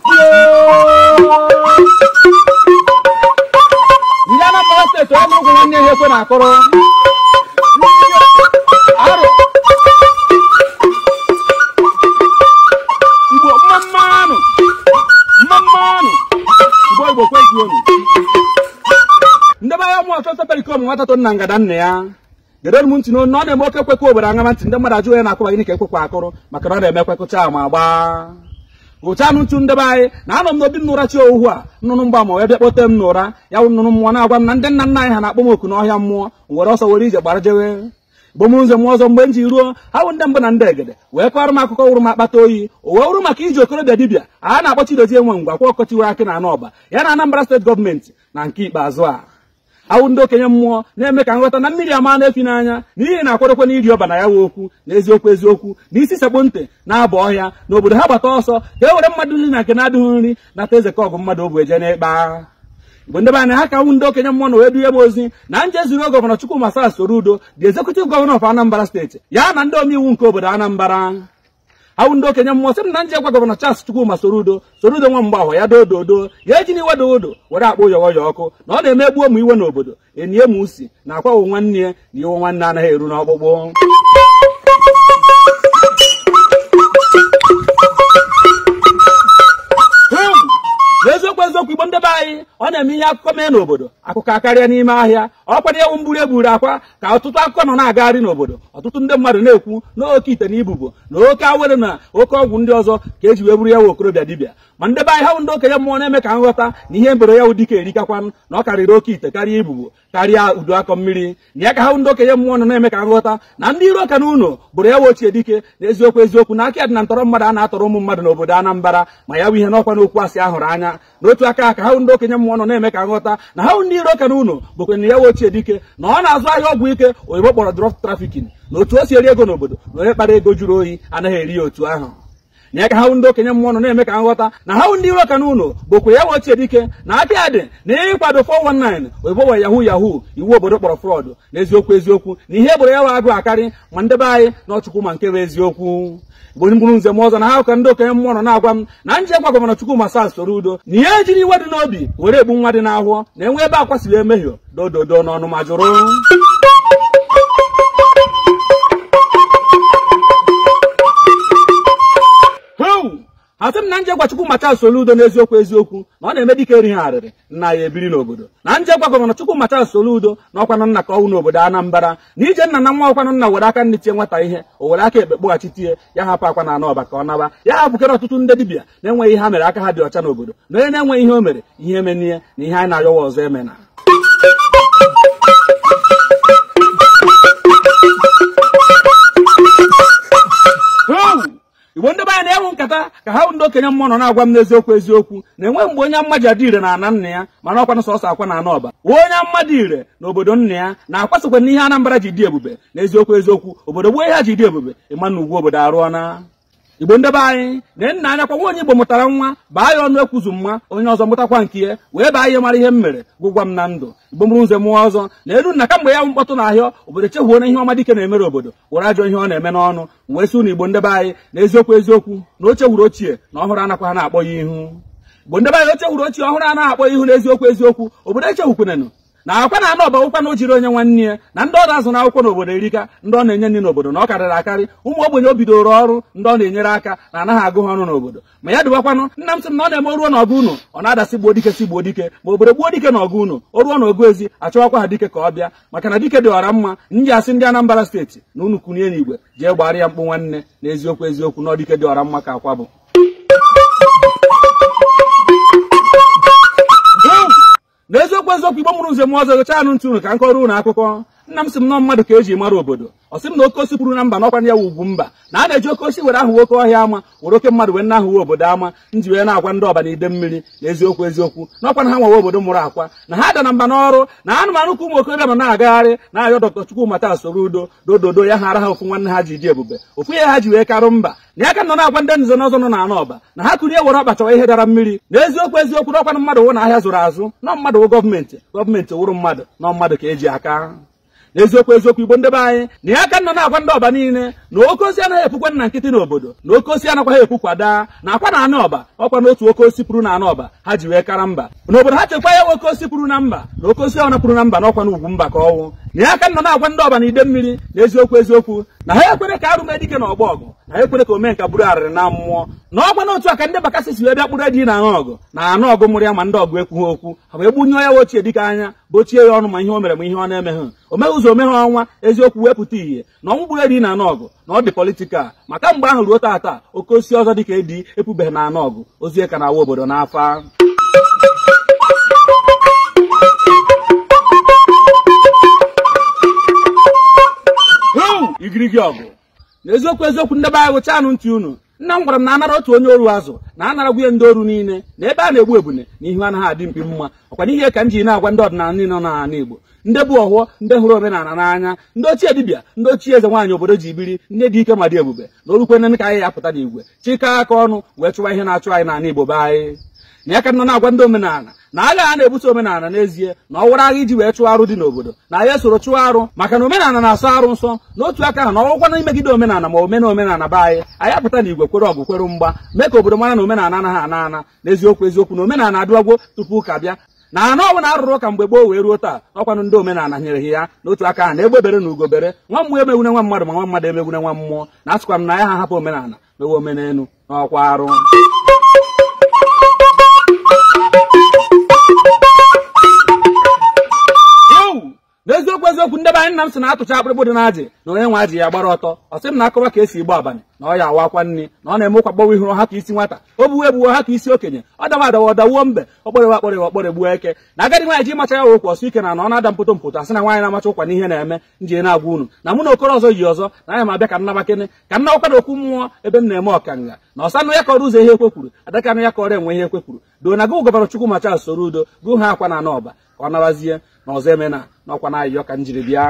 ntị. Ndị Anambra steeti onye nụrụ nwanne ihe ekwe na-akọrọ. Arụ. Igbo mma mmanụ. Mma mmanụ. Igbo Igbo kwezuonu. Ndị be anyị ụmụ ọtụtụ perikom nwata to nna ngada nna ya. Gedere m ntị n'onu ọ na-eme oke ekwekwe obodo aṅama ntị ndị mmadụ ajụ ya na-akụba gịnị ka ekwekwe akụrụ maka na ọ na-eme ekwekụcha ma gbaa. Ụchanụ ntụ ndebe anyị na anọ m n'obi m n'ụra chi ohu a nnụnụ mgba ma wee bịa kpọte m n'ụra ya wụ nnụnụ mmụọ na-agwa m na ndị nna nna anyị ha na-akpọ m oku n'ọhịa mmụọ were ọsọ were ije gbara jewe. Igbo m nze m ọzọ mgbe m ji ruo ha wụ ndị mbụ na ndị egede wee kọrọ m akụkọ wụrụ m akpata oyi o wee wụrụ maka iji okorobịa dibịa a na-akpọ Chidozie nwe ngwa kwa ọkọchiwere akị na anọ ọba ya na Anambra steeti gọọmenti na nke ikpeazụ a. Awụ ndị okenye mmụọ na-eme ka nghọta na mmiri ama na-efi n'anya n'ihi na akwadokwe na iri ọba na ya wụ okwu na eziokwu eziokwu na isi sekpụ ntị na-aba ọhịa na obodo ha gbata ọsọ ka e were mmadụ nri na nke na-adịghị nri nata eze ka ọgụ mmadụ obu eje n'ịkpa. Igbo ndị be anyị ha ka nwụ ndị okenye mmụọ na wee duye m ozi na nje zuru gọvanọ Chukwuma Charles Soludo, the executive governor of Anambra steeti ya na ndị omeiwu nke obodo Anambra. Awụ ndị okenye mmụọ sị m na nje gwa gọvanọ Charles Chukwuma Soludo Soludo nwa mgbe ya dododo ya eji n'iwe dodo were akpụ yọghọ ya ọkụ na ọ na-eme egbuo m iwe n'obodo enyi m usi na akwawo nwanne ya na iwe nwanne anaghị eru n'ọkpụkpụ. N'eziokwu eziokwu Igbo ndị be anyị ọ na-eme ihe akụkọ mee n'obodo akụkọ akarịa n'ime ahịa ọ kwado ewu mburu eburu akwa ka ọtụtụ akụkọ nọ na-agagharị n'obodo ọtụtụ ndị mmadụ na-ekwu n'oke ite na ibubo na oke awere na oke ọgwụ ndị ọzọ ka eji wee buru ya wụ okorobịa dibịa ma ndị be anyị ha wụ ndị okenye mmụọ na-eme ka nghọta na ihe mbere ya wụ dike erikakwanụ na ọ karịrị oke ite karịa ibubo karịa udu akọ mmiri na ya ka ha wụ ndị okenye mmụọ nọ na-eme ka nghọta na ndị iro ka na ụlọ bụrụ ya wụ ochie dike na eziokwu eziokwu na aka ya dị na ntọrọ mmadụ a na-atọrọ ụmụ mmadụ n'obodo Anambra ma ya wụ ihe n'ọkwa n'okwu asị ahụrụ anya. N'otu aka ka ha ndị okenye mmụọ nọ na-eme ka nghọta na ha ndị iro ka na ụlọ bụkwa na ya wụ ochie dike na ọ na-azụ ahịa ọgwụ ike oyibo kpọrọ drug trafficking na otu o si eri ego n'obodo na onye kpara ego juru oyi anaghị eri ya otu ahụ. Na ya ka ha ndị okenye mmụọ nọ na-eme ka nghọta na ha ndị iro ka na ụlọ bụkwa ya wụ ochie dike na aka ya dị na ịkwado 419 oyibo wa yahoo yahoo iwu obodo kpọrọ fraud na eziokwu eziokwu na ihe eboro ya wụ agụ akarị ma ndebe anyị na ọchukwu ma nke bụ eziokwu. Igbo mkpụrụ nze m ọzọ na ha ka ndị okenye mmụọ nọ na-agwa m na nje gwa gọvanọ Chukwuma Charles Soludo na ihe ejiri iwe dị n'obi were egbu nwa dị n'ahụọ na enwe ebe akwasịrị emehie dododo n'ọnụ ma jụrụ. Asị m na nje gwa Chukwuma Charles Soludo n'eziokwu eziokwu na ọ na-eme dike erighị arịrị nna ya ebiri n'obodo na nje gwa gọvanọ Chukwuma Charles Soludo na ọkwanụ nna ka ọnwụ n'obodo Anambra na ije nna na nwa ọkwanụ nna were aka nne tie nwata ihe o were aka ekpe kpụghachitie ya hapụ akwa na anọ ọba ka ọ naba ya hapụkere ọtụtụ ndị dibịa na-enweghị ihe ha mere aka ha dị ọcha n'obodo na onye na-enweghị ihe o mere ihe emenie na ihe anyị na-ayọwa ọzọ emena. Igbo ndị be anyị na-enwe nkata ka ha ndị okenye mmụọ nọ na-agwa m n'eziokwu eziokwu na enwe mgbe onye mma ji adị ire na ana nna ya mana ọkwanụ sọsọ akwa na anọ ọba onye mma dị ire n'obodo nna ya na-akwasịkwa n'ihe Anambra ji dị ebube na eziokwu eziokwu obodo gbuo ihe ha ji dị ebube ịma na ugwu obodo arụọ na. Igbo ndị be anyị na nna anya kwa nwa onye Igbo mụtara nwa baa ya ọnụ ekwuzu mma onye ọzọ mụtakwa nke ya wee baa ihe mara ihe m mere gwụgwa m na ndụ. Igbo mụrụ nze mụọ ọzọ na elu nna kamgbe ya mkpọtụ na ahịa obodo chehuo na ihe ọma dike na-emere obodo were ajọ ihe ọ na-eme n'ọnụ wee sị unu Igbo ndị be anyị na eziokwu eziokwu na oche wuru ochie na ọhụrụ anakwa ha na-akpọ ya ihu. Igbo ndị be anyị oche wuru ochie ọhụrụ anaghị akpọ ya ihu na eziokwu eziokwu obodo echehukwenenụ na akwa na anọ ọba ụkwa na o jiri onye nwanne ya na ndị ọ na-azụ n'akwụkwọ n'obodo erika ndị ọ na-enye nri n'obodo na ọ karịrị akarị ụmụ ogbenye o bidoro ọrụ ndị ọ na-enyere aka na anaghị agụ ha ọnụ n'obodo ma ya dịwakwanụ nna m sị m na ọ na-eme oruo n'ọgụ unu ọ na-adasị gbuo dike si gbuo dike ma obodo gbuo dike n'ọgụ unu o ruo n'ọgụ ezi achọwakwa ha dike ka ọ bịa maka na dike dị ọra mma ndị asị ndị Anambra steeti na unu kunie n'igwe jee gbara ya mkpụ nwanne na eziokwu eziokwu na ọ dike dị ọra mma ka akwa bụ. N'eziokwu eziokwu Igbo mụrụ nze m ọzọ gụchaa anụ ntụ unu ka m kọrọ unu akụkọ. Nna m sị m nọ mmadụ ka eji mara obodo ọ sị m na oke osi kwuru na mba n'ọkwa ya wụ ugwu mba na a na-eji oke osi were ahụ oke ọhịa ama were oke mmadụ wee na-ahụwe obodo ama nji wee na-agwa ndị ọba na ide mmiri na eziokwu eziokwu n'ọkwa na ha nwewe obodo mụrụ akwa na ha da na mba n'ọrụ na anụmanụ ka ụmụ okorobịa nọ na-agagharị na-ayọ Dr. Chukwuma Charles Soludo dododo ya ha ara ha ofu nwanne ha ji dị ebube ofu ihe ha ji wee karụ mba na ya ka nọ na-agwa ndị nze n'ọzọ nọ na anọ ọba na ha kụrie were ọkpa chọwa ihe dara mmiri na eziokwu eziokwu n'ọkwanụ mmadụ wụ na ahịa zụrụ azụ nọ mmadụ wụ gọọmenti gọọmenti wụrụ mmadụ nọ mmadụ ka eji aka. N'eziokwu eziokwu Igbo ndebe anyị na ya ka nọ na-agwa ndị ọba niile na oke osi anaghị ekwukwe nna nkịtị n'obodo na oke osi anakwaghị ekwukwada na akwa na anụ ọba ọkwa n'otu oke osi pụrụ na anụ ọba ha ji wee kara mba n'obodo ha chekwa ya oke osi pụrụ na mba na oke osi ọna pụrụ na mba na ọkwa n'ugwu mba ka ọnwụ. Na ya ka nọ na-agwa ndị ọba na ide mmiri na eziokwu eziokwu na ha ekwere ka arụ mee dike na ọgbọ ọgụ na ha ekwere ka omenka buru arịrị na mmụọ na ọkwa n'otu a ka ndị Bakassi si wee bịa kpụrụ di na anụ ọgụ na anụ ọgụ mụrụ ya ma ndị ọgụ ekwughị okwu ha wee gbunyụọ ya ochie dike anya bochie ya ọnụ ma ihe o mere ma ihe ọ na-emeghị o meghị ụzọ omeghe ọnwa eziokwu wepụta ihe na ọnwụ gburu edi na anụ ọgụ na ọ dị politikal maka mgbe ahụ ruo taata oke osi ọzọ dịka edi epubeghị na anụ ọgụ ozie ka na-awa obodo n'afa. Igirigi ọgụ na eziokwu eziokwu ndebe anyị gụchanụ ntị unu. Nna m gwara m na anara otu onye oru azụ na anara gwunye ndị oru niile na ebe a na-egbu ebune na ihu anaghị adị mkpi mma ọkwa n'ihe ka m ji na-agwa ndị ọdịnala niile nọ n'ala Igbo ndị bụ ọghụọ ndị hụrụ omenala n'anya ndị ochie dibịa ndị ochie eze nwaanyị obodo ji biri ndị dị ike ma dị ebube na orukwe ka anyị ya apụta n'igwe chịkọọ aka ọnụ wee chụwa ihe na-achụ anyị n'ala Igbo be anyị. Na ya ka nọ na-agwa ndị omenala na agha a na-ebuso omenala n'ezie na ọ wara agha iji wee chụọ arụ dị n'obodo na anyị esoro chụọ arụ maka na omenala na-asọ arụ nsọ n'otu aka ahụ na ọgwụkwa na imegide omenala ma omena omenala be anyị anyị apụta n'igwe kwere ọgụ kwere mgba mee ka obodo mara na omenala anaghị ana ana n'eziokwu eziokwu na omenala adịwagwo tupu ụka bịa na anụ ọbụla arụrụ ụka mgbe gboo wee ruo taa ọkwanụ ndị omenala nyere ya n'otu aka ahụ na egbe bere na ugobere nwa mmụọ emegbune nwa mmadụ ma nwa mmadụ emegbune nwa mmụọ na asịkwa m na ya ha hapụ omenala mewe omenelu n'ọkwa arụ. N'eziokwu eziokwu ndebe anyị nna m sị na-atụcha akpụrịkpụ dị n'ajị na onye nwe ajị ya gbara ọtọ ọ sị m na akọwa ka esi igbo abalị na ọ ya awa akwa nri na ọ na-eme ụkwa gbawa ihuru ha ka isi nwata o buwe ebuwe ha ka isi okenye ọ dawa adawa ọ dawuo mbe ọ kpọrịwa akpọrịwa ọkpọrịgbuo eke na agadi nwaanyị ji macha ya ụkwa ọsọ ike na na ọ na-ada mpụtụ mpụtụ asị na nwaanyị na-amacha ụkwa n'ihe na-eme nji na-agwa unu na mụ na okoro ọzọ yi ọzọ na anya m abịa ka nnaba kene ka nna ọkwado okwu mmụọ ebe m na-eme ọkanga na ọsanụ ya kọrọ ụzọ ihe ekwekwuru adakanụ ya kọrọ enwe ihe ekwekwuru doo na gụ gọvanọ Chukwuma Charles Soludo gụ ha akwa na anọba ka ọ nabazie na ọzọ emena n'ọkwa na ayịyọ ka m jiri bịa.